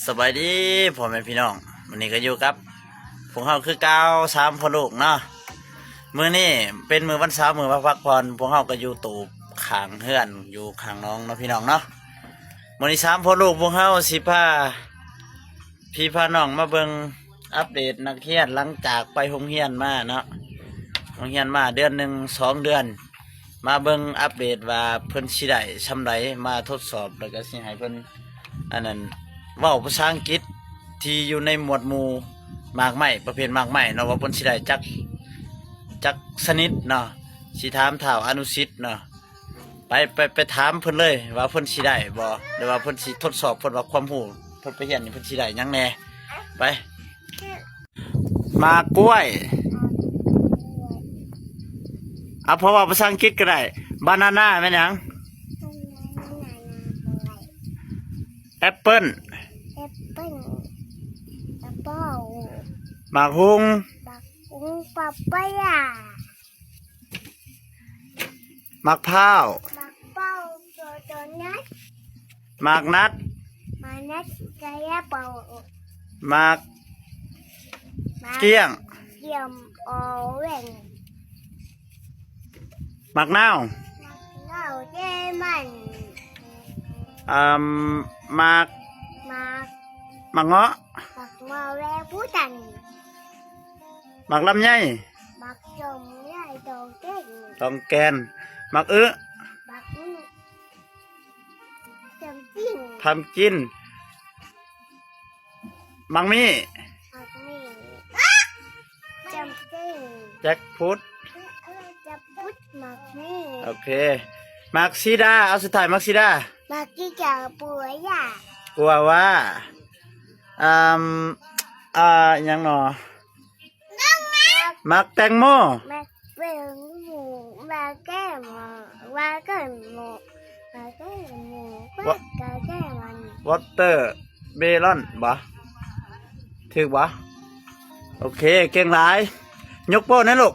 ສະບາຍດີພໍ່ແມ່ພີ່ນ້ອງ, ມື້ນີ້ກໍຢູ່ກັບພວກເຮົາຄືເກົ່າ ສາມພໍ່ລູກເນາະ. ມື້ນີ້ເປັນມື້ວັນເສົາ ມື້ພັກຜ່ອນ, ພວກເຮົາກໍຢູ່ໂຕບຂ້າງເຮືອນ ຢູ່ຂ້າງໜອງເນາະພີ່ນ້ອງເນາະ. ມື້ນີ້ສາມພໍ່ລູກພວກເຮົາຊິພາພີ່ພານ້ອງມາເບິ່ງອັບເດດນັກຮຽນ ຫຼັງຈາກໄປໂຮງຮຽນມາເນາະ, ໂຮງຮຽນມາເດືອນໜຶ່ງສອງເດືອນ. ມາເບິ່ງອັບເດດວ່າເພິ່ນຊິໄດ້ຊ່ຳໃດ, ມາທົດສອບ ແລ້ວກໍຊິໃຫ້ເພິ່ນ ອັນນັ້ນ ເວົ້າພາສາອັງກິດທີ່ຢູ່ໃນໝວດໝູ່ໝາກໄມ້ ປະເພດໝາກໄມ້ເນາະ, ວ່າເພິ່ນຊິໄດ້ຈັກ ຈັກຊະນິດເນາະ. ຊິຖາມທ້າວອະນຸສິດເນາະ, ໄປ ໄປ ໄປຖາມເພິ່ນເລີຍວ່າເພິ່ນຊິໄດ້ບໍ່ ຫຼືວ່າເພິ່ນຊິທົດສອບເພິ່ນວ່າຄວາມຮູ້ເພິ່ນໄປຮຽນນີ້ເພິ່ນຊິໄດ້ຫຍັງແດ່. ໄປ. ໝາກກ້ວຍ. ເອົາ ເພາະວ່າພາສາອັງກິດກໍໄດ້. ບານານາແມ່ນຫຍັງ? ແອັບເປິ້ນ. ແອັບເປິ້ນ. ແອັບເປິ້ນ. ໝາກຫຸ່ງ. ໝາກຫຸ່ງ. ປາປາຢາ. ໝາກພ້າວ. ໝາກພ້າວ. ໂຕໂຕນັດ. ໝາກນັດ. ໝາກນັດ. ກະລາເປົາ. ໝາກ ໝາກກ້ຽງ. ກ້ຽງ. ໂອເວັນ. ໝາກນາວ. ໝາກນາວ. ເຈມັນ. ເອີ່ມ ໝາກ ໝາກ ໝາກເງາະ. ໝາກເງາະ. ແວງພູຕັນ. ໝາກລຳໄຍ. ໝາກລຳໄຍ. ຕອງແກ່ນ. ຕອງແກ່ນ. ໝາກອຶ. ໝາກອຶ. ພັມກິນ. ພັມກິນ. ໝາກມີ້. ໝາກມີ້. ຈຳເປັນ. ແຈັກຟຣຸດ. ຈຳຟຣຸດ. ໝາກມີ້. ໂອເຄ. ໝາກສີດາ. ເອົາ ສຸດທ້າຍ ໝາກສີດາ. ໝາກສີດາ. ກົວຫຍ້າ. ກົວຫຍ້າ. ອາ ອາ ຫຍັງນໍ? ໝາກແຕງໂມ. ໝາກແຕງໂມ. ໝາກແຕງໂມ. ໝາກແຕງໂມ. ໝາກແຕງໂມ. ວະ ໝາກແຕງໂມ. ວອດເຕີເມລອນບໍ? ຖືກບໍ? ໂອເຄ ເກັ່ງຫຼາຍ. ຍົກໂປ້ແດ່ລູກ.